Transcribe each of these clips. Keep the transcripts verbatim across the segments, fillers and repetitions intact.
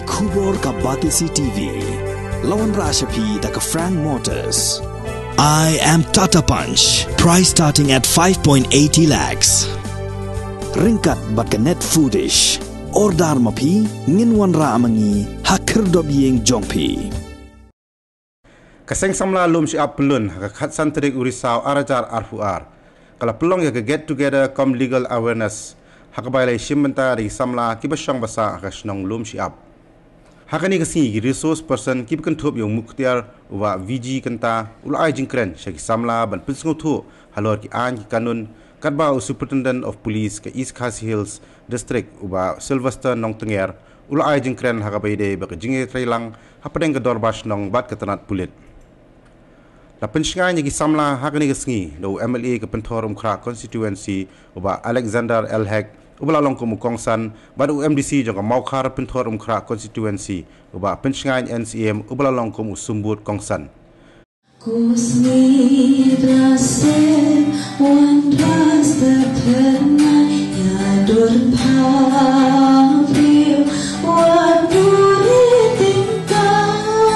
Khubor ka Batesi T V. La wanrah sha phi da ka Frank Motors. I am Tata Punch. Price starting at five point eighty lakhs. Ryngkat bad ka Net Foodish. Order ma phi, ngin wanrah ma ngi ha khyrdop ïing jong phi. Ka Seng Samla Lum Shyiap Pyllun ha ka khatsan tarik u Risaw ar hajar arphew ar ka la pynlong ïa ka get together cum legal awareness ha kaba la ïashim bynta da ki samla kiba shong ba sah ha ka shnong Lum Shyiap. Ha kane ka sngi ki resource person kiba kynthup ïa u Muktiar u Bah V G Kynta u la ai jingkren sha ki samla ban pynsngewthuh halor ki aiñ ki kanun katba u Superintendent of Police ka East Khasi Hills District u Bah Sylvester Nongtyngiar u la ai jingkren ha kaba ïadei bad ka jingïatreilang hapdeng ka dorbar shnong bad ka tnat pulit. La pynshngaiñ ïa ki samla ha kane ka sngi da u M L A ka Pynthor Umkhrah constituency u Bah Alexander L Hek uba la long kum u kongsan bad u M D C jong ka Mawkhar Pynthor Umkhrah constituency u Bah Pynshngaiñ N C M uba la long kum u symbud kongsan. Ku sngew ba shem wan ras da pynai ïa dur pha briew wat duri tyngkai.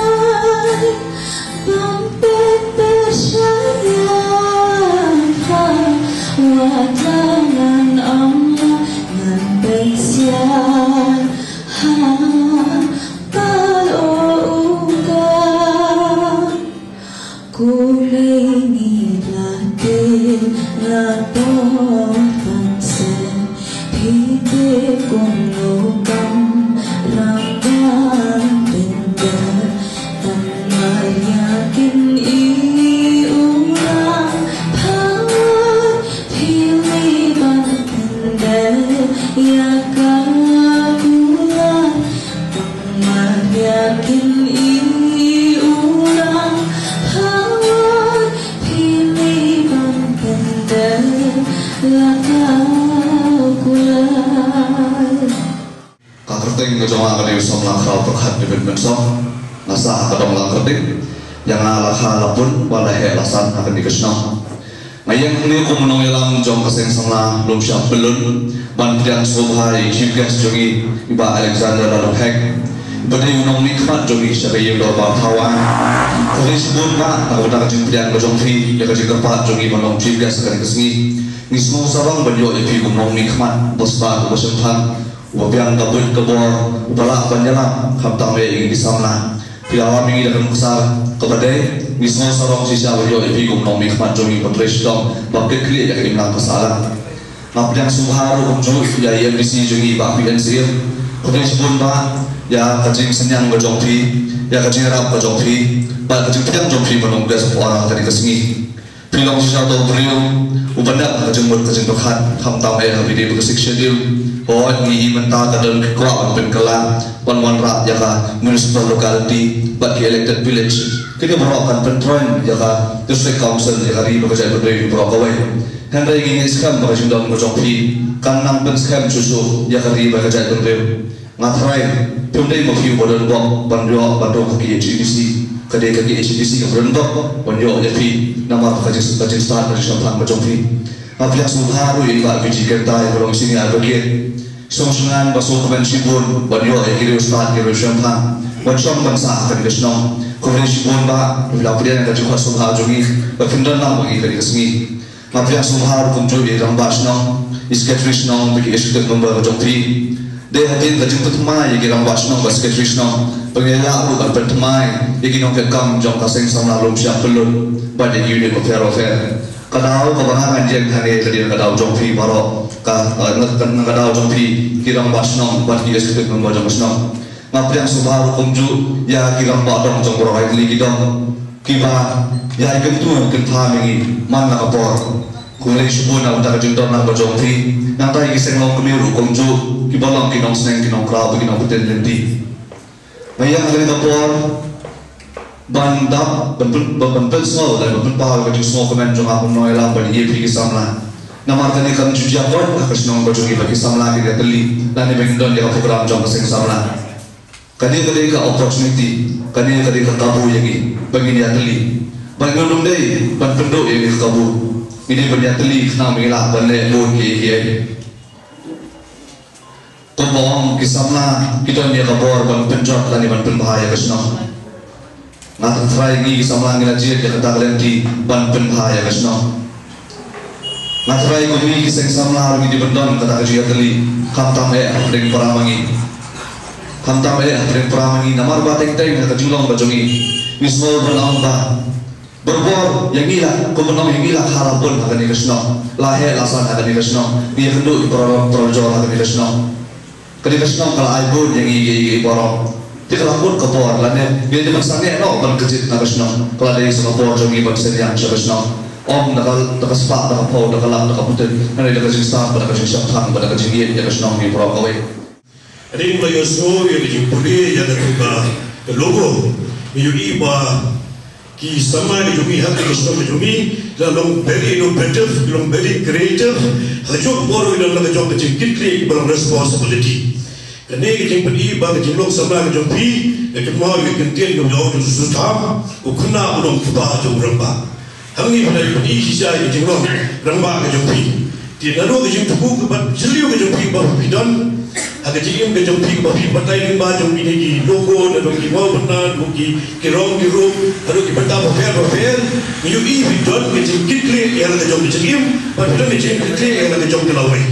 Bam pet percaya pha wat la ngan ong la ngan pynsiar ha pal o u ka. Ku lei ngi la te la por pan se phi te kum lo kam rang ban tender. Tang mar ïa kin i u rang pha phi lei ban tender ïa ka kular. Mariakin i ulang hawai pini bang kender lakau kulai. Ka kyrteng ka jong nga ka dei u Samla Khraw Pyrkhat David Mynsong. Nga sah ha ka dong Langkyrding. Ïa nga la kha la pun bad la heh la san ha kane ka shnong. Nga ïeng hangne kum u nongïalam jong ka Seng Samla Lumshyiap Pyllun ban pdiang sngewbha ïa i Chief Guest jong ngi, i Bah Alexander Laluk Hek. Ba dei u nongmihkhmat jong ngi sha ka ïing dorbar Thawaiñ. Khublei shibun Bah na ka bynta ka jingpdiang ka jong phi ïa ka jingkyrpad jong ngi ban long Chief Guest ha kane ka sngi. Ngi sngew sarong ban ïoh ïa phi kum u nongmihkhmat, u ba sbat, u ba shemphang, u ba biang ka buit ka bor, u ba lah ban ïalam khamtam eh ïa ngi ki samla. Phi ïalam ïa ngi da ka nuksa kaba dei, ngi sngew sarong shisha ban ïoh ïa phi kum u nongmihkhmat jong ngi, ban trei shitom ban kit khlieh ïa ka imlang ka sahlang. Nga pdiang sngewbha ruh kumjuh ïa i M D C jong ngi Bah P N Syiem. Khublei shibun Bah ïa ka jingsynñiang ka jong phi, ïa ka jingïarap ka jong phi bad ka jingpdiang jong phi ban long Guest of Honour ha kane ka sngi. Phi long shisha uta u briew uba nep ha ka jingmut ka jingpyrkhat khamtam eh ha phi dei bad ka Sixth Schedule. Hooid, ngi i mynta ka don ki kwah ban pynkylla ban wanrah ïa ka municipal locality bad ki elected village. Kine baroh kan pyntroiñ ïa ka District Council, ïa ka ri bad ka jaitbynriew baroh kawei. Hynrei ngi ngeit skhem ba ka jingdon ka jong phi kan nang pynskhem shuh shuh ïa ka ri bad ka jaitbynriew. Nga tharai phim dei ma phi uba don bok ban ïoh ban don ka K H A D C. Ka dei ka K H A D C kaba don bok ban ïoh ïa phi namar ka jing, ka jingstad ka jingshemphang ka jong phi. Nga pdiang sngewbha ruh ïa i Bah V G Kynta uba long senior advocate. Sngewsyngan bad sngewkmen shibun ban ïoh ïa ki riewstad ki riewshemphang ban shong ban sah ha kane ka shnong. Khublei shibun Bah, phi la pdiang ïa ka jingkhot sngewbha jong ngi ba phin don lang bad ngi ha kane ka sngi. Nga pdiang sngewbha ruh kumjuh ïa i rangbah shnong, i secretary shnong bad ki executive member ka jong phi. Dei hadien ka jingpynthymmai ïa ki rangbah shnong bad secretary shnong ba ngi lah ruh ban pynthymmai ïa ki nongtrei kam jong ka Seng Samla Lumshyiap Pyllun bad ïa ki unit bapher bapher. Ka daw kaba nga ngan ïeng hangne ka dei ka daw jong phi baroh, ka, ka, ka, ka daw jong phi ki rangbah shnong bad ki executive member jong ka shnong. Nga pdiang sngewbha ruh kumjuh ïa ki rangbah dong jong baroh ar tylli ki dong kiba ïai kyntu kyntha ïa ngi man la ka por. Khublei shibun na ka bynta ka jingdon lang ka jong phi. Nangta ïa ki seng longkmie ruh kumjuh kiba long ki nongsneng ki nongkraw bad ki nongpyntip lynti. Nga ïeng ha kane ka por ban dap ban pyn, ban, ban pynsngew lane ban pynpaw ïa ka jingsngewkmen jong nga kum u nongïalam bad ïa phi ki samla. Namar kane kam ju jia pat ha ka shnong ka jong ngi ba ki samla kin ïatylli lane ba ngin don ïa ka program jong ka Seng Samla. Kane ka dei ka opportunity, kane ka dei ka kabu ïa ngi ba ngin ïatylli. Ba ngin ym dei ban pynduh ïa kane ka kabu. Ngi dei ban ïatylli khnang ba ngin lah ban leh bun kiei kiei. Ba ong ki samla ki don ïa ka bor ban pynjot lane ban pynbha ïa ka shnong. Nga tharai ngi ki samla ngi la jied ïa kata ka lynti ban pynbha ïa ka shnong. Nga tharai kumne ki seng samla ruh ngi dei ban don kata ka jingïatylli, khamtam eh hapdeng para ma ngi. Khamtam eh hapdeng para ma ngi, namar ba teng teng ha ka jinglong ka jong ngi, ngi sngew ban ong ba barabor ïa ngi la, kumba ong ïa ngi la kha la bun ha kane ka shnong, la heh la san ha kane ka shnong, ngi ïakynduh ïa para, para jor ha kane ka shnong. Kane ka shnong ka la ai bun ïa ngi, ïa ngi baroh. Te ka la kut ka por lane ngi dei ban sangeh noh ban kjit na ka shnong. Ka la dei sa ka por jong ngi ban sngewthuh sha ka shnong. Ym na ka, na ka spah, na ka phew, na ka lak, na ka bteng, na ka jingsam, na ka jingshemphang, na ka jingïeit ïa ka shnong ngi baroh kawei. Ring ba ïohsngew ïa ka jingpule ïa ka, ka logo. Ngi ïohi ba ki samla ka jong ngi ha ka shnong ka jong ngi, la long very innovative, long very creative. Ha ka juh ka por ruh la long ka jong ka jingkitkhlieh ba long responsibility. Kane ka jingpyni ba ka jinglong samla ka jong phi ka jingmut ïa ka ktien ka jong u Soso Tham, u khynnah u long kpa jong u rangbah. Hangne phi la ïohi shisha ïa ka jinglong rangbah ka jong phi. Te naduh ka jingthmu kaba jylliew ka jong phi ba phi don ha ka jingim ka jong phi, ba phi batai lyngba jong kine ki logo, naduh ki mawbynna, naduh ki, ki rong ki rup, naduh ki bynta bapher bapher, ngi ïohi phi don ka jingkitkhlieh ïa la ka jong ka jingim, bad phi don ka jingkitkhlieh ïa la ka jong ka lawei.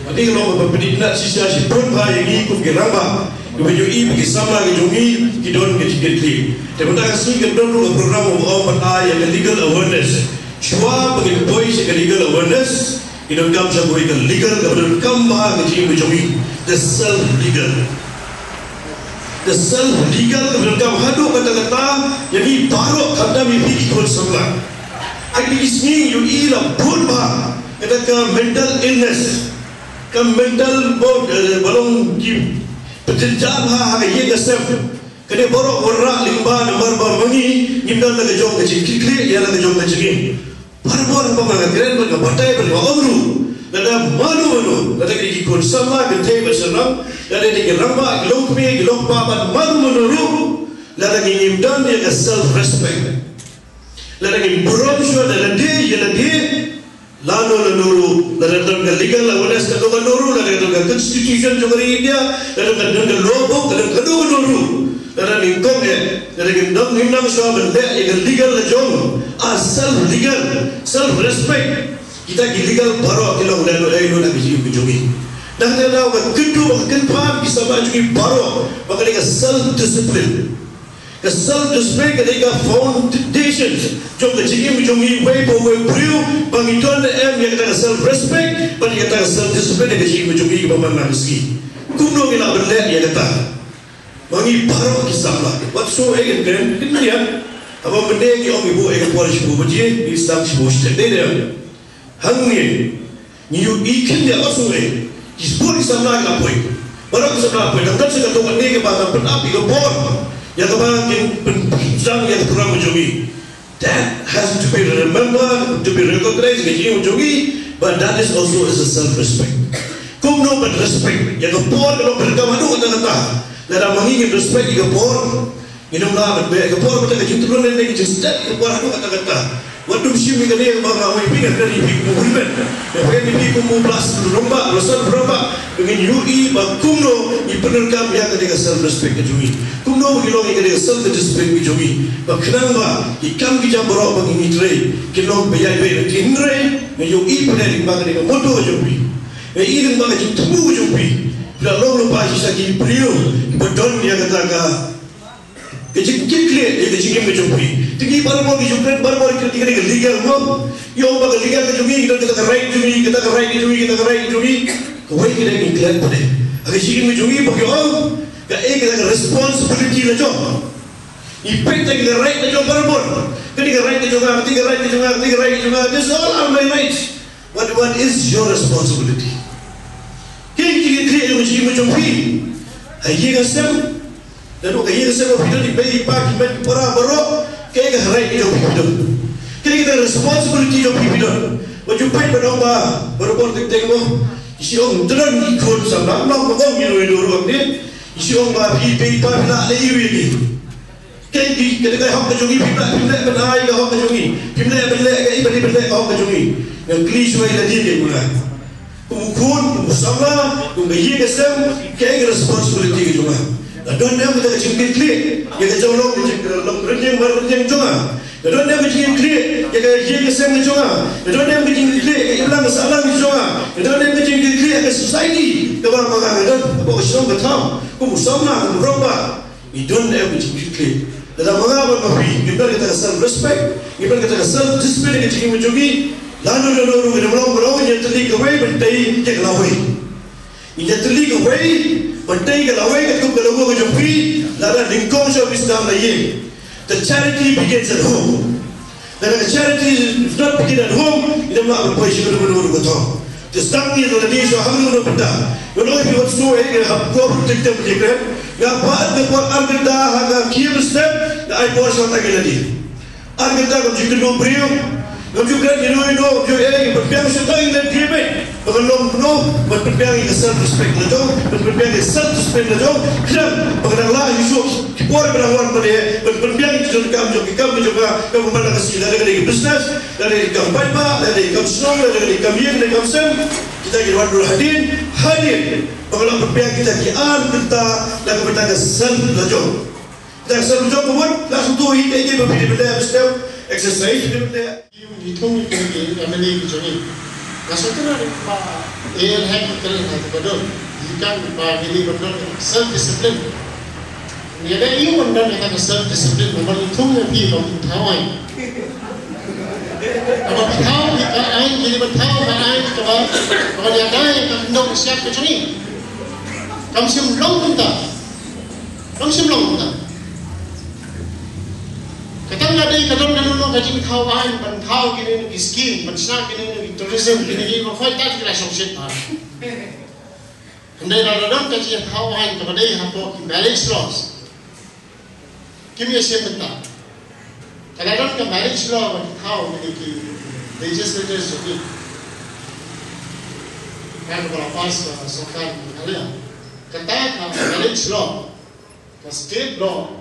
Kane ka long kaba pynithuh shisha shibun bha ïa ngi kum ki rangbah, kiba ïohi ba ki samla ki jong ngi ki don ka jingkitkhlieh. Te mynta ka sngi ka don ruh ka program ba ong ban ai ïa ka legal awareness. Shuwa ba ngin poi sha ka legal awareness, ngi donkam sha kawei ka legal kaba donkam bha ha ka jingim ka jong ngi. The self legal. The self legal kaba donkam haduh katta katta ïa ngi baroh, khamtam ïa phi ki khun samla. Ha kine ki sngi ngi ïohi la bun bha kata ka mental illness, ka mental bo-, eh, ba long ki pynjynjar ha, ha ka ïing ka sem. Kane baroh ka wanrah lyngba namar ba ma ngi ngim don la ka jong ka jingkitkhlieh ïa la ka jong ka jingim. Barabor ba nga kren bad nga batai bad nga ong ruh, lada mano mano, lada ki khun samla, kynthei bad shynrang, lada ki rangbah, ki longkmie, ki longkpa bad mano mano ruh, lada ngi ngim don ïa ka self respect, lada ngim burom shuwa da lade ïa lade, lano lano ruh, lada don ka legal awareness kano kano ruh, lada don ka constitution jong ka ri India, lada don ka law book, lada kano kano ruh, lada nyngkong eh, lada ngim don, ngim nang shuwa ban leh ïa ka legal la jong, ah, self legal, self respect. Kita ki legal baroh ki long lano lano ha ka jingim ka jong ngi. Dang lano ka kyntu ba ka kynpham ki samla jong ngi baroh ba ka dei ka self discipline. Ka self discipline ka dei ka foundation jong ka jingim jong ngi, wei pa wei u briew, ba ngi don ne em ïa kata ka self respect bad ïa kata ka self discipline ha ka jingim jong ngi ba man la ka sngi. Kumno ngi lah ban leh ïa kata? Ma ngi baroh ki samla, wat shu ïa ka kren, kren ïa. Haba mynta ngi ong ngi buh ïa ka por shibun baje, ngi sdang shibun shiteng, dei ne em? Hangne ngi ïohi khyndiat, wat sngewsih, ki sport ki samla ki la poi. Baroh ki samla poi, dang don sa katto katne kaba nga pynap ïa ka bor, ïa kaba kin pynpynjah ïa ka program jong ngi. That has to be remembered, to be recognized, ka jingim jong ngi, but that is also is a self respect. Kumno ban respect ïa ka bor kaba pyndonkam haduh katta katta? Lada ma ngi ngim respect ïa ka bor, ngin ym lah ban beh ïa ka bor, bad ka jingtylli lynti ka jingstet ïa ka bor haduh katta katta. Wat dum shim ïa kane ba nga ong ïa phi, nga kren ïa phi kum u hynmen, nga kren ïa phi kum u Bah Rangbah, Bah Rangbah, ba ngin ïohi ba kumno ngi pyndonkam ïa kane ka self respect ka jong ngi, kumno ba ngi long ïa kane ka self discipline ka jong ngi, ba khnang ba ki kam ki jam baroh ba ngi trei kin long ba ïaid beit. Hynrei nga ïohi pyneh lyngba kane ka motto ka jong phi, nga ïohi lyngba ka jingthmu ka jong phi, phi la long lypa shisha ki briew kiba don ïa kata ka Ka jingkitkhlieh ïa ka jingim ka jong phi. Te ngi barabor ngi ju kren, barabor ngi kren ïa ka legal mo. Ïoh ba ka legal ka jong ngi, kata ka right jong ngi, kata ka right ka jong ngi, kata ka right ka jong ngi. Kawei ka dei ngi klet pat de ha ka jingim ka jong ngi ba ki ong kaei kata ka responsibility la jong. Ngi peit ïa ka right la jong barabor. Kane ka right ka jong nga, kane ka right ka jong nga, kane ka right ka jong nga. These all are my rights. What, what is your responsibility? Kaei ka jingkitkhlieh jong ka jingim ka jong phi? Ha ïing ha sem. Naduh ka ïing ka sem ba phi don, i mei i pa, ki met ki para baroh, kaei ka right ka jong phi phi don? Kaei ka responsibility jong phi phi don? Wat ju peit ba dang ba barabor teng teng mo. Ki shu ong, te don ki khun samla, ym long ba ong ïa u ruh ne. Ki shu ong ba phi, phi, pa phi lah leh ïa u ïa ki. Kaei ki, kaei ka hok ka jong ngi, phim leh, phim leh ban ai ka hok ka jong ngi. Phim leh ban leh kaei, ban leh ban leh ka hok ka jong ngi. Nga kylli shuwa ïa lade, kaei muna. Kum u khun, kum u samla, kum ka ïing ka sem, kaei ka responsibility ka jong nga? Nga don ne em kata ka jingkitkhlieh ïa ka jinglong, ka jinglong rynïeng marwei jong nga? Nga don ne em ka jingkitkhlieh ïa ka ïing ka sem ka jong nga? Nga don ne em ka jingkitkhlieh ïa ka imlang ka sahlang ka jong nga? Nga don ne em ka jingkitkhlieh ïa ka society kaba ma nga nga don hapoh ka shnong ka thaw, kum u samla, kum u rangbah? Ngi don ne em ka jingkitkhlieh? Lada ma nga bad ma phi ngim don kata ka self respect, ngim don kata ka self discipline ha ka jingim jong ngi, lano lano ruh ngi dang long, ngi ïatylli kawei ban tei ïa ka lawei. Ngi ïatylli kawei ban tei ka lawei, katkum ka lawei ka jong phi. Lada nyngkong sha phi sdang na ïing. The charity begins at home. Lada ka charity is not begin at home, ngim lah ban poi sha kano kano ka thong. Te sdang ïa lade sha ha kano kano ka bynta. Ngan ong ïa phi wat sngew ei, nga hap, ko bun teng teng phi kren. Nga pat, nga pat ar kynta ha ka khiem step, nga ai por sha tang ïa lade. Ar kynta ngam ju kynduh briew, ngam ju kren ïano ïano, ngam ju ei, pynbiang sha tang ïa lade, mate. Ba kan long kumno? Ban pynbiang ïa ka self respect la jong, ban pynbiang ïa ka self discipline la jong. Khnang ba kan nang lah ïa shuh ki por ba nang wan pat, ban pynbiang ïa ki jingkam jong, ki kam jong nga, kaba man la ka sngi, lada ka dei ka business, lada ka dei ka kam paidbah, lada ka dei ka kam shnong, lada ka dei ka kam ïing, lada ka kam sem. Kita ki wan dur hadien hadien ba kan long pynbiang kita ki ar kynta na ka bynta ka self la jong. Kita ka self la jong ka mut la sngewthuh hi, kaei kaei ba phi dei ban leh, exercise phi dei ban leh. Ngi thung ngi thung ngi, ngi mane ngi jong ngi. Nga sngewthuh na ba el hek ka kren ha ka badon. Ngi kan ba ngi ni badon self discipline. Ngi da ïoh ban don ka self discipline, namar ngi thung ngi phi ba ngi thaw ai. Kaba phi thaw phi ka ai, ngi ni ba thaw ka ai kaba, kaba ïa dei ka ndong siap ka jong ngi. Kam shym long kumta. Kam shym long kumta. Kata nga dei ka don kano kano ka jingthaw aiñ ban thaw kine kine ki skim, ban shna kine kine ki tourism, kine kine ki ba poi ta ki la shong shit ba. Hynrei la don ka jingthaw aiñ kaba dei hapoh ki marriage laws. Kim ïa shem mynta. Ka la don ka marriage law ba ki thaw kine ki legislators jong ki. Ka ba la pass ka sorkar Meghalaya. Kata ka marriage law, ka state law,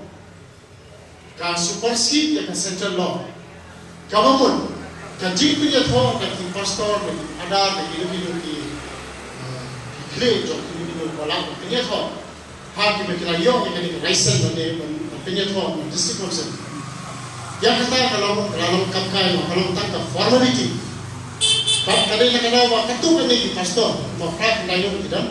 ka supersede ïa ka central law. Kaba mut ka jingpynïathoh na ki pastor, na ki phadar, na kino kino ki, ah, ki khlieh jong kino kino ba lah ban pynïathoh. Ha kiba ki la ïoh ïa kane ka license ban, ban pynïathoh na district council. Ïa kata ka long, ka la long kam kai, ka long tang ka formality. Bad ka dei na ka daw ba katto katne ki pastor ba phra khyndai ki don,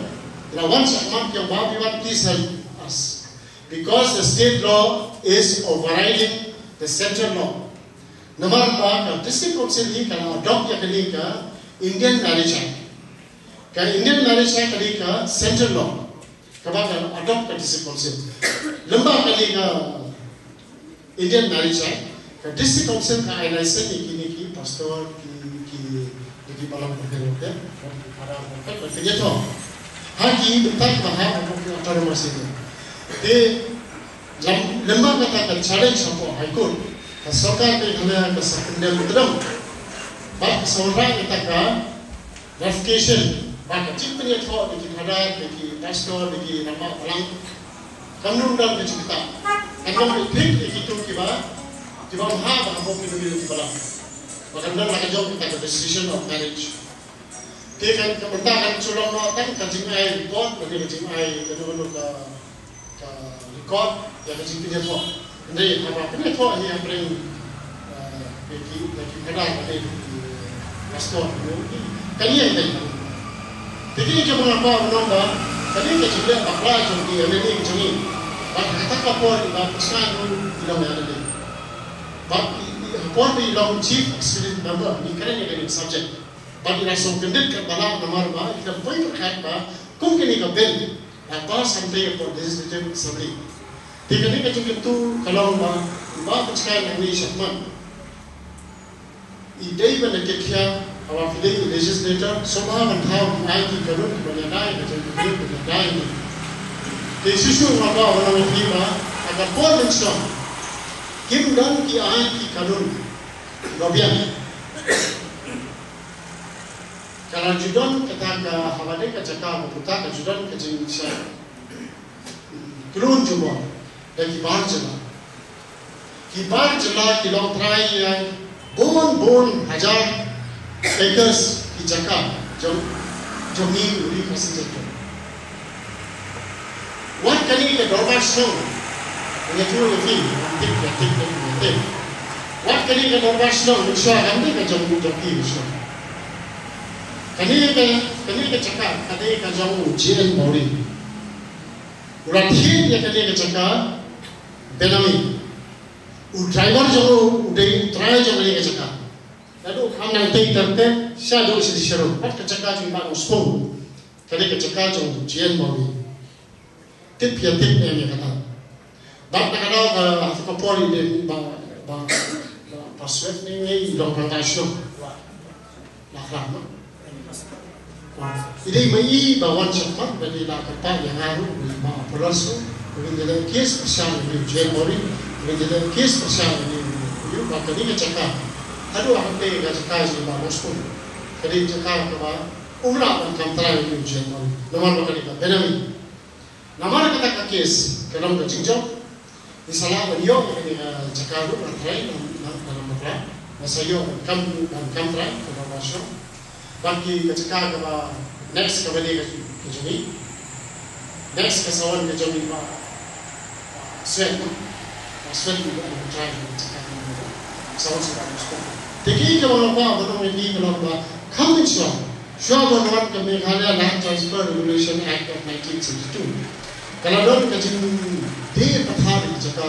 ki la wan shakhmat, ki ong ba, we want, please help us. Because the state law is overriding the central law. Namar ba ka District Council hi ka la adopt ïa kane ka Indian Marriage Act. Ka Indian Marriage Act ka dei ka central law kaba ka adopt ka District Council. Lem bad kane ka Indian Marriage Act, ka District Council ka ai license ïa kine ki pastor, ki, ki, ki balang, ba pynïathoh ha ki bynta kiba hap hapoh ki autonomous area. Te lem, lem bad kata ka challenge hapoh High Court, ka sorkar ka, ka, ka sa pyndem tdong. Bad ka sa wanrah kata ka clarification ba ka jingpynïathoh da ki phadar, da ki pastor, da ki rangbah balang, kam don ka jingktah. Kan long peit ïa kito kiba, kiba ym hap ban hap hapoh kino kino ki balang. Ba kan don la ka jong kata ka registration of marriage. Te kan, ka bynta kan shu long noh tang ka jingai report, lane ka jingai kano kano ka, ka record ïa ka jingpynïathoh. Hynrei haba pynïathoh hi hapdeng, eh, ïa ki, ïa ki phadar, lane ïa ki pastor, ïa ki, kan ïeng tang. Te kine ki ba nga kwah ban ong ba kane ka jingleh bakla jong ki M L A ki jong ngi. Bad ha kata ka por iba pynshai ruh i long M L A. Bad i, i, ha por ba i long Chief Executive Member, ngi kren ïa kane ka subject. Bad i la sngewkyndit katba lah namar ba i la poi pyrkhat ba kum kane ka bill la pass hangtei hapoh Legislative Assembly. Te kane ka jingkyntu ka long ba i Bah Pynshkai nangne shakhmat i dei ban da kit khia, haba phi dei i legislator, sngewbha ban thaw ki aiñ ki kanun kiban ïada ïa ka jingpynlong ban ïada ïa ngi. Te shuh shuh nga kwah ban ong ïa phi ba ha ka por mynshuwa kim don ki aiñ ki kanun ba biang. Ka la ju don kata ka, haba dei ka jaka ba puta ka ju don ka jingshah klun jubor da ki bar jylla. Ki bar jylla ki long trai ïa bun bun hajar acres ki jaka jong, jong ngi u ri Khasi Jaintia. Wat kane ka dorbar shnong, nga ïathuh ïa phi, nga tip, nga tip, nga tip. Wat kane ka dorbar shnong, mynshuwa kam dei ka jong u jong phi mynshuwa. Kane ka, kane ka jaka, kane ka jong u J N Mawrie. U la thied ïa kane ka jaka, Benami. U driver jong u, u dei u trai jong kane ka jaka. Naduh kham nangtei ter ter, shaduh shi sharud. Bad ka jaka jong i Bah Nongspung. Kane ka jaka jong u J N Mawrie. Tip ïa tip em ïa kata. Bad na kata ka, ha ka por i dei ba, ba, ba, ba Swet ne ngi i dong ba ta shnong. La khlam ma. I dei ma i ba wan sha khmat, ba dei la ka pa ïa nga ruh, ba i Bah Apollos ruh, ba ngin ïaleh case pyrshah ïa u J N Mawrie, ba ngin ïaleh case pyrshah ïa u, ba kane ka jaka. Haduh ha kane ka jaka jong i Bah Nongspung. Ka dei jaka kaba um lah ban kam trai ïa u J N Mawrie. Namar ba kane ka Benami. Namar kata ka case, ka long ka jingjop. Ngi sa lah ban ïoh ïa kane ka jaka ruh, ban trai, ban, ban, ban bakla. Ngi sa ïoh ban kam, ban kam trai, ka ba ba shnong. Bad ki ka jaka kaba next kaba dei ka, ka jong i. Next ka sa wan ka jong i Bah, Bah Swet, no? Bah Swet i ba trai ka jaka ka sa wan sa ba shnong. Te ki kaba long ba, ba long ki kaba long ba, kam mynshuwa. Shuwa ban wan ka Meghalaya Land Transfer Regulation Act of nineteen seventy-two. Ka la don ka jingdie pathar ïa ki jaka.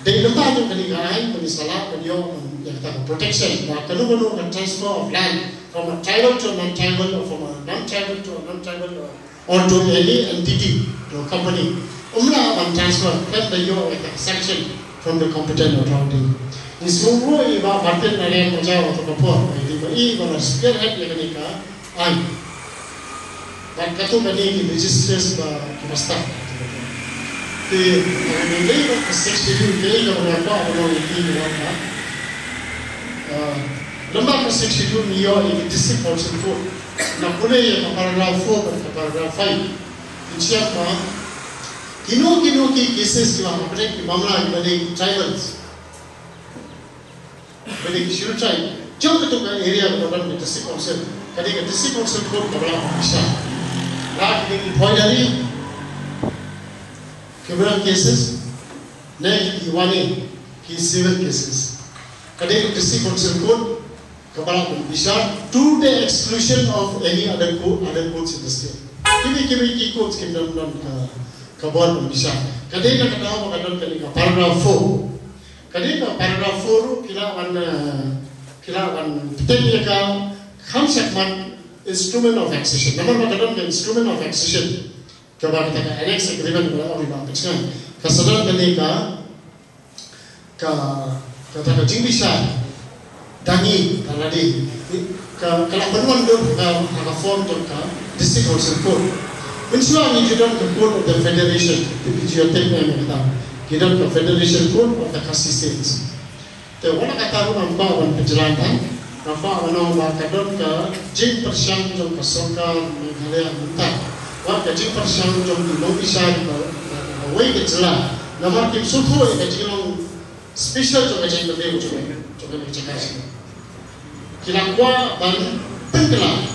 Dei lyngba jong kane ka aiñ ba ngi sa lah ban ïoh ïa kata ka protection ba kano kano ka transfer of land from a tribal to a non-tribal or from a non-tribal to a non-tribal or, or to any entity, to a company. Um lah ban transfer, khlem da ïoh ïa ka sanction from the competent authority. Ngi sngewbha ïa i Bah Martin Narayan Majaw ha ka por, i dei ba i ba la spearhead ïa kane ka aiñ. Bad katto katne ki legislators ba ki ba stad. Te, ngi dei ba ka Sixth Schedule, dei ka ba nga kwah ba long ïa ki ba nga. Ah, lyngba ka Sixth Schedule ngi ïoh ïa ki District Council Court. Na pule ïa ka paragraph four bad ka paragraph five. Ki shem ba kino kino ki cases ki ba hapdeng ki mamla ki ba dei tribals. Ba dei ki Scheduled Tribe. Jong kato ka area kaba don ka District Council. Ka dei ka District Council Court kaba la bishar. La ki dei ki foijari, criminal cases, ne ki wane, ki civil cases. Ka dei ka District Council Court kaba la bishar to the exclusion of any other court, other courts in the state. Kiwei kiwei ki courts kim don, don ka, ka bor ban bishar. Ka dei na ka daw ba ka don ka dei ka paragraph four. Ka dei ka paragraph four ruh ki lah ban, eh, ki lah ban pynthut ïa ka kham shakhmat instrument of accession. Namar ba ka don ka instrument of accession. Kaba kata ka annex agreement ba la ong i Bah Pynshngaiñ. Ka sa don kane ka, ka, kata ka jingbishar. Da ngi, da lade. Ka, ka la pynwan lut ha ka, ha ka form jong ka District Council Court. Mynshuwa ngi ju don ka Court of the Federation. Te phi ju ïatip ne em kata. Ki don ka Federation Court of the Khasi States. Te wat la katta ruh ngam kwah ban pynjlan than, nga kwah ban ong ba ka don ka jingpyrshang jong ka sorkar Meghalaya mynta. Wat ka jingpyrshang jong ki nongbishar ba, ba, ba kawei ka jylla. Namar kim sngewthuh ïa ka jinglong special jong ka jingpynbeit jong ka, jong ka jaka. Ki la kwah ban pynkylla.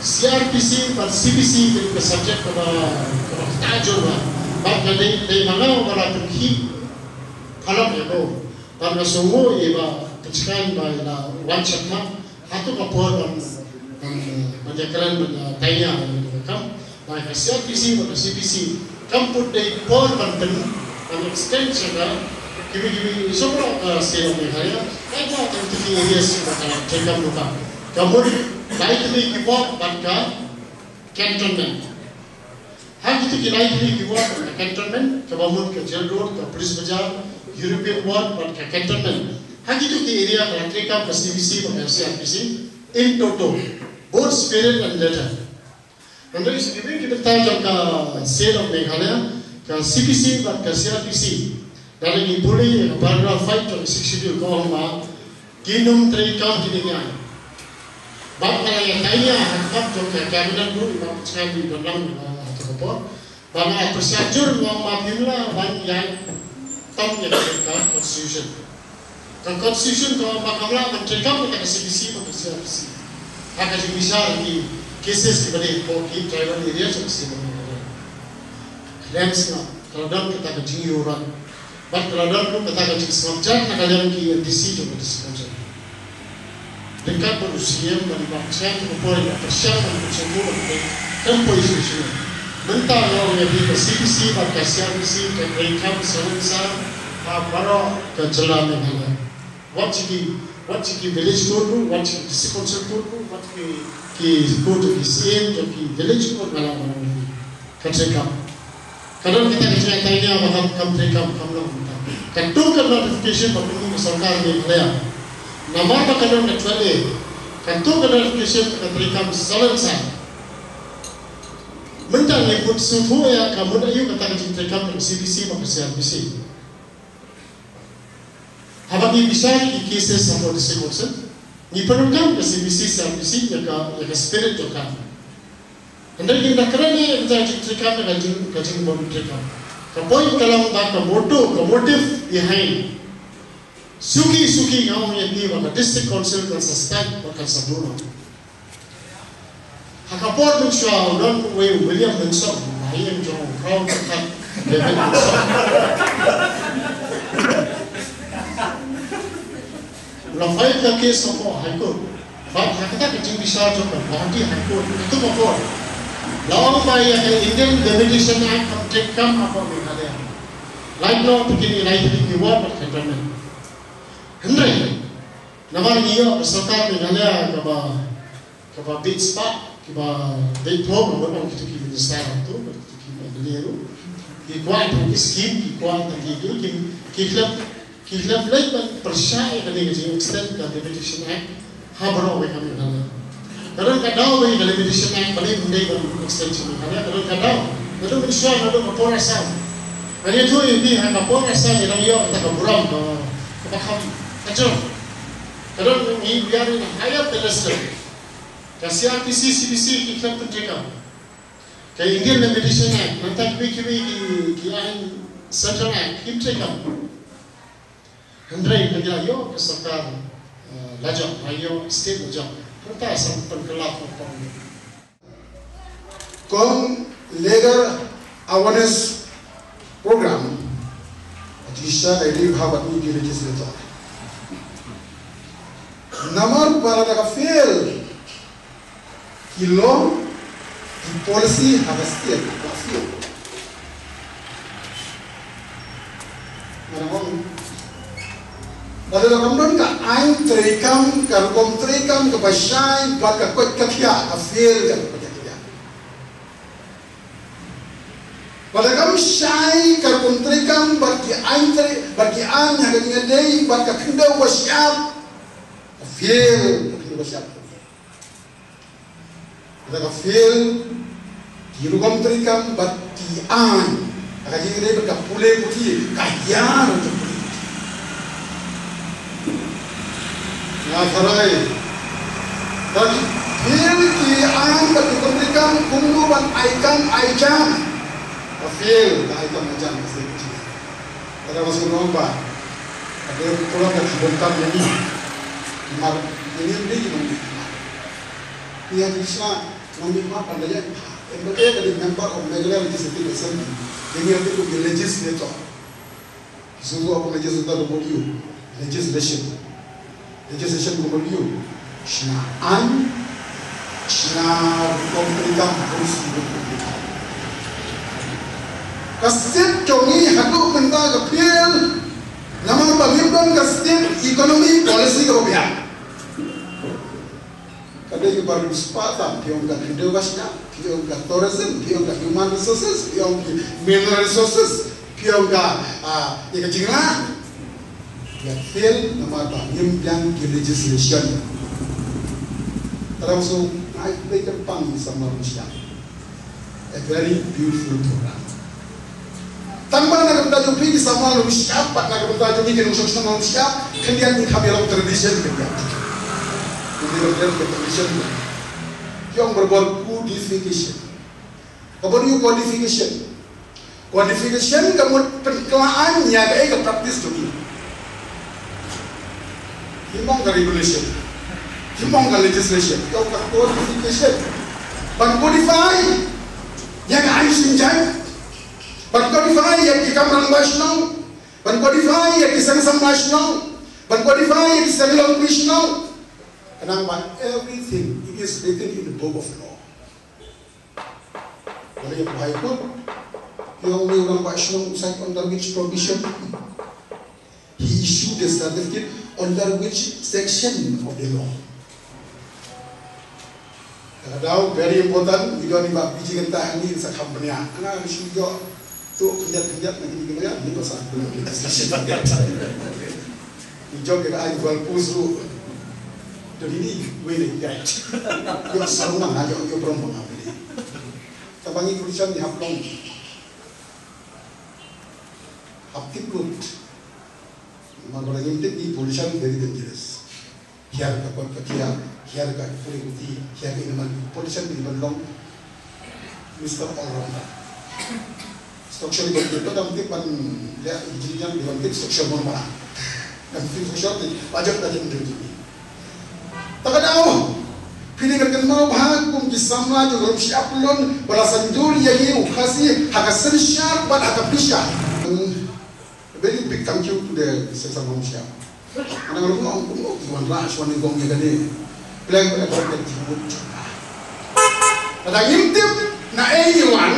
C R P C bad C P C ka dei ka subject kaba, kaba ktah jur ba. Bad ka dei, dei ma nga uba la pynkhih palat ïa ko. Bad nga sngewnguh ïa i Bah Pynshngaiñ ba i la wan shakhmat hato ka por ban, ban, ban ïakren, ban ïa tainia ïa kane ka kam. Ba ka C R P C bad ka C P C kam put dei por ban pyn, ban extend sha ka kiwei kiwei, shibun ka state of Meghalaya. Ka dei tang ki areas ba ka la treikam lypa. Ka mut lai tylli ki ward bad ka cantonment. Ha kito ki lai tylli ki ward bad ka cantonment, kaba mut ka Jail Road, ka Police Bazar, European Ward bad ka cantonment. Ha kito ki area ka la treikam ka C P C bad ka C R P C in toto, both spirit and letter. Hynrei sha kiwei ki bynta jong ka state of Meghalaya, ka C P C bad ka C R P C, lada ngi pule ïa ka paragraph five jong ka Sixth Schedule ka ong ba kin ym treikam kine ki aiñ. Bad nga la ïa tainia ha khmat jong ka cabinet ruh, i Bah Pynshngaiñ i don lang ha kata ka por. Ba nga pyrshah jur, nga ong ba phim lah ban ïaid tam ïa ka constitution. Ka constitution ka ong ba kam lah ban treikam ïa ka C P C bad ka C R P C. Ha ka jingbishar ki cases kiba dei hapoh ki tribal area jong ka state of Meghalaya. Khlem sngap, ka la don kata ka jingïuhrat. Bad ka la don ruh kata ka jingsngap jar na ka liang ki M D C jong ka District Council. Ryngkat bad u C M ban ïa pyrshang ka por ïa pyrshang ban pyrshang ka por ïa pyrshang. Mynta nga ong ïa phi ka C P C bad ka C R P C ka treikam sahlensar ha baroh ka jylla Meghalaya. Wat sha ki, wat sha ki village court ruh, wat sha ki district council court ruh, wat sha ki, ki court jong ki state, jong ki village court, nga la ong ïa phi. Ka treikam. Ka don kata ka jingïathuh ïa ba kam, kam treikam, kam long kata. Katto ka notification ba pynmih ka sorkar Meghalaya. Namar ba ka don ka twelve A. Katto ka notification ka treikam sahlensar. Mynta ngi kut sngewthuh ïa ka mut aïu kata ka jingtreikam ka C P C bad ka C R P C. Haba ngi bishar ki cases hapoh District Council, ngi pyndonkam ka C P C, C R P C ïa ka, ïa ka spirit jong ka. Hynrei ngi da kren ïa ka jingtreikam, ka jing, ka jingbym treikam. Ka point ka long ba ka motto, ka motive behind. Suki, suki nga ong ïa phi ba ka District Council kan sa start, ba kan sa burom. Ha ka por mynshuwa u don uwei u William Benson, u ïing jong u Crown David Benson. U la file ka case hapoh High Court. Bad ha kata ka jingbishar jong ka Guwahati High Court, katto ka por la ong ba ïa ka Indian Limitation Act kam treikam hapoh Meghalaya. Lait noh phi kin ïa lait phi kin ïa wad bad ka treikam. Hynrei namar ngi ïoh ka sorkar Meghalaya kaba, kaba bit spah, kiba bit thong, namar ba kito ki minister to, kito ki M L A ruh ki kwah tang ki scheme, ki kwah tang ki, ki, ki, ki khlem, ki khlem leit ban pyrshah ïa kane ka jing extend ka Limitation Act ha baroh wei ka Meghalaya. Ka don ka daw ba ïa ka Limitation Act ba leit ban extend sha Meghalaya, ka don ka daw. Naduh mynshuwa, naduh ka por Assam. Ngan ïathuh ïa phi, ha ka por Assam ngi dang ïoh kata ka burom ka, kaba kham ka jong. Ka don ngi biang ïa higher pedestal. Ka C R P C, C P C ki khlem pyntreikam. Ka Indian Limitation Act, nangta kiwei kiwei ki, ki aiñ Central Act, kim treikam. Hynrei ka la ïoh ka sorkar, eh, la jong, la ïoh state la jong. Hynta sa pynkylla pynkylla. Kum Legal Awareness Program, ka jingshai ka dei ba ha bad ngi ki legislator. Namar ba lada ka fail ki law, ki policy ha ka state, ka fail. Nga ong, lada kam don ka aiñ treikam, ka rukom treikam kaba shai bad ka koit ka khiah, ka fail ka koit ka khiah. Lada kam shai ka rukom treikam bad ki aiñ trei, bad ki aiñ ha ka jingïadei bad ka khyndew ba shyiap, ka fail ka khyndew ba shyiap. Lada ka fail ki rukom treikam bad ki aiñ ha ka jingïadei bad ka pule puthi, ka hiar ka pule puthi. Nga tharai, lada ki fail ki aiñ bad ki rukom treikam, kumno ban ai kam ai jam? Ka fail ka ai kam ai jam ka state. Lada ba sngewbha ba ka dei ka pulak ka jingdonkam ïa ngi. Namar ïa ngi ym dei ki nongmihkhmat. Ngi ïa ki sla nongmihkhmat ban da ïa ki. Em ba dei ka dei member of Meghalaya Legislative Assembly. Ïa ngi ïa ki legislator. Ki sngewthuh ba legislator ka mut ïa u legislation. Legislation ka mut ïa u shna aiñ, shna rukom treikam, policy rukom treikam. Ka state jong ngi haduh mynta ka fail namar ba ngim don ka state economy policy kaba biang. Ka dei kaba riewspah tam, phi ong ka khyndew ba shyiap, phi ong ka tourism, phi ong ka human resources, phi ong ki mineral resources, phi ong ka, ah, ïa ka jinglah. Ïa fail namar ba ngim biang ki legislation. Tang ba shu ngai peit kyrpang ïa ki samla lum shyiap. A very beautiful program. Tang ba na ka bynta jong phi ki samla lum shyiap bad na ka bynta jong ngi ki nongshong shnong lum shyiap, khyndiat ngin kham ïa long tradition khyndiat. Ngin ïa long tradition. Ki ong barabor codification. Ka mut ïa u codification. Codification ka mut pynkylla aiñ ïa kaei ka practice jong ngi. Ngim ong ka regulation. Kumno ka legislation, ka codification. Ban codify ïa ka ain synshar. Ban codify ïa ki kam rangbah shnong. Ban codify ïa ki seng samla shnong. Ban codify ïa ki seng longkmie shnong. Khnang ba everything it is written in the book of law. Ka la ïa pynhai kut. Ïa u rangbah shnong, site under which provision he issued the certificate, under which section of the law. Ka daw very important, ïa ni ba biji kynta hangne sa kham bniah. Nga shu ïoh tu khyndiat khyndiat na kini kyndiat ni ba sa. Ni jok ka ai wal pus ru. Tu ni ni wei ni gai. Ïoh sarong nga ïoh ïoh prom nga. Tabang i politician ni hap long. Hap tip lut. Mar ba ngim tip i politician very dangerous. Hiar ka kot ka kia, hiar ka puri kuti, hiar ka inaman politician di ban long Mister All Rounder. Stok shori ban tip, dam tip ban leh engineer di ban tip stok shori mon mana. Kan tip stok shori, pajak pajak di. Ta ka daw, phi dei ban kynmaw bha kum ki samla jong Rum Shyiap Lum ba la san dur ïa ki u Khasi ha ka synshar bad ha ka pisa. Very big thank you to the Seng Samla Rum Shyiap. Ana nga ruh nga ong kumno ki wanrah shuwa nyngkong ïa kane. Pynlong ba ka jingmut. Lada ngim tip na ei ngi wan.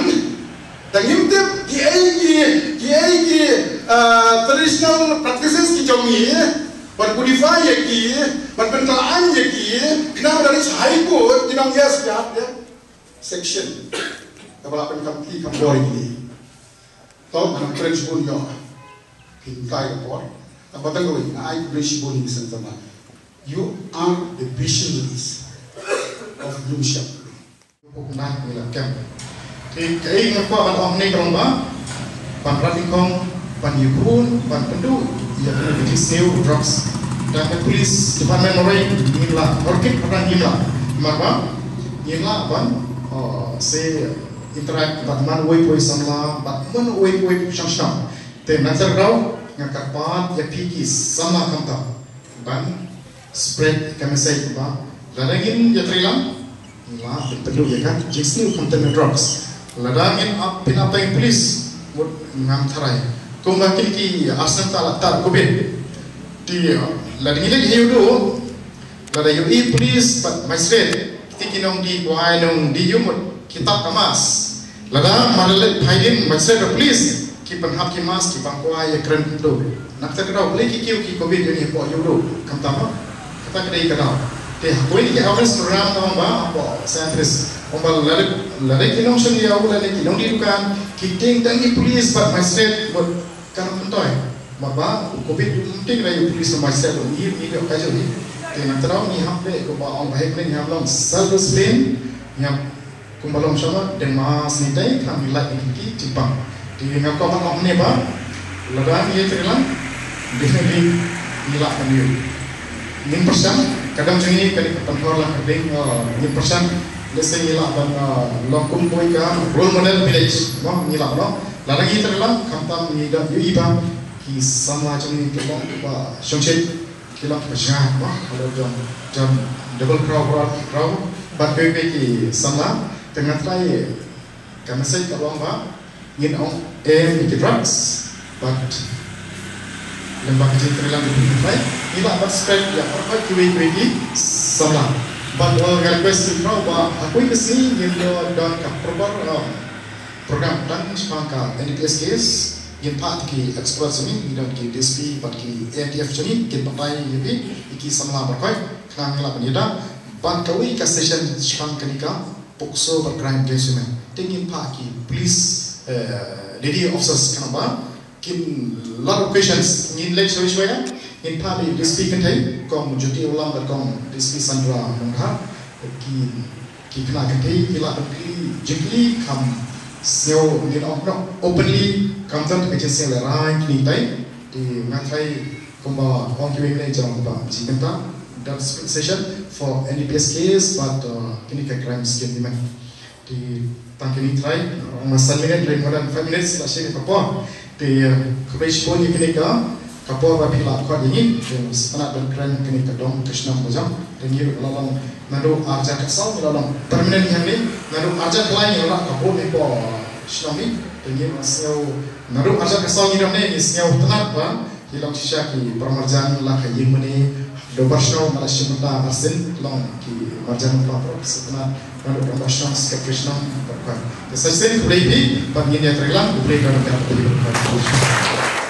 Da ngim tip ki ei ki, ki ei ki, ah, traditional practices ki jong ngi, ban codify ïa ki, ban pynkylla aiñ ïa ki, khnang ba da reach High Court, ki nong yes, ya, ya. Section. Kaba la pynkham ki kham bor ïa ki. To, ngan kren shibun ïa. Pynkai ka por. Kaba tang kawei, nga ai khublei shibun ïa ki seng samla. You are the visionaries of Lumshyiap. Pok na ngi la kem. Te kaei nga kwah ban ong ne ka long ba ban rat nyngkong, ban ïakhun, ban pynduh ïa kane ka jingsniew drugs. Tang ka police department hynrei ngim lah, hynrei kit hynrei ngim lah. Namar ba ngim lah ban, oh, se interact bad man uwei pa uwei samla, bad man uwei pa uwei shnong shnong. Te nangta ka daw nga kyrpad ïa phi ki samla khamtam ban spread ka message ba lada ngin ïatreilang, la pynduh ïa ka jingsniew khamtam ïa drugs. Lada ngin ap, pynap ïa ka police, mut ngam tharai. Kumba kine ki ar snem ta la tar covid. Te lada ngin leit ïa u duh, lada ïohi police bad magistrate, kiti ki nongdie kwai nongdie ïumut ki tap ka mask. Lada mar leit phai dien magistrate bad police ki pynhap ki mask ki pang kwai ïa kren pynduh. Nangta ka daw balei ki kiew ki covid ïa ngi hapoh ïa u duh. Khamtam ba kata ka dei ka daw. Te ha kawei ki awareness program ka ong ba hapoh Saint Andrews, ong ba lada, lada ki nongshong ïa u, lada ki nongdie dukan ki tieng tang ïa police bad magistrate bad Kan ym myntoi. Namar ba u covid um tieng ïa u police, u magistrate, u ngi, ngi ïoh ka jong ngi. Te nangta daw ngi hap leh kumba ong ba heh ngi hap long self discipline, ngi hap kumba long shano dang mask ngi tei, khnang ngi lait ïa ki jingpang. Te nga kwah ban ong ne ba lada ngi ïatreilang, definitely ngi lah ban ïoh. Ngin pyrshang, ka dang jong ngi ka dei ka pynhor lang ka ding, uh, ngin pyrshang, let's say ngi lah ban, uh, long kum kawei ka role model village, no, ngi lah ban long. Lada ngi ïatreilang, khamtam ngi da ïohi ba ki samla jong ngi ki long ba shongshit, ki long ba jngai, ba halor jong, jong double crowd, crowd, crowd, bad kawei kawei ki samla, te nga trai ka message ka long ba ngin ong em ïa ki drugs, bad lem bad ka jingïatreilang jong ngi, ngi lah ban spread ïa baroh kiwei kiwei ki samla. Bad, uh, nga request ïa phi ba ha kawei ka sngi ngin ïoh don ka proper, um, program tang shaphang ka N D P S case, ngin phah ki experts jong ngi, ngi don ki D S P bad ki A N T F jong ngi, kin batai ïa phi, ïa ki samla baroh, khnang ngi lah ban ïada. Bad kawei ka session shaphang kane ka POCSO bad crime against women. Te ngin phah ki police, eh, lady officers khnang ba kin lot of questions, ngin leit shwa shwa ïa, ngin phah ïa ki D S P kynthei, Kong Jyoti Aung Lam bad Kong D S P Sandra Nongdhar, ki Ki khynnah kynthei ki lah ban kylli jingkylli kham sniew, ngin ong noh openly, kham don ka jingsniew lehrain kine tai. Te nga trai kumba ong kiwei ne jong ba jingkynta, that session for N D P S case bad, uh, kine ka crimes against women. Te tang kine trai, ong ma san minit, lane more than five minutes, la shisha ka por. Te, uh, khublei shibun ïa kine ka ka por ba phi la khot ïa ngi, te sngewtynnat ban kren kane ka dong ka shnong ba jong. Te ngi ruh la long naduh arhajar khatsaw ngi la long permanent hangne, naduh arhajar khatlai ngi la lah ka vote hapoh shnong hi. Te ngi ruh la sngew naduh arhajar khatsaw ngi don ne ngi sngewtynnat ba ki long shisha ki para marjan la ka ïing mane, dorbar shnong nga la shim bynta arsien, long ki marjan ba pop sngewtynnat naduh dorbar shnong, secretary shnong, ba pop. Te sa shisien khublei phi, bad ngin ïa trei lang, khublei ka long ka phi ba pop.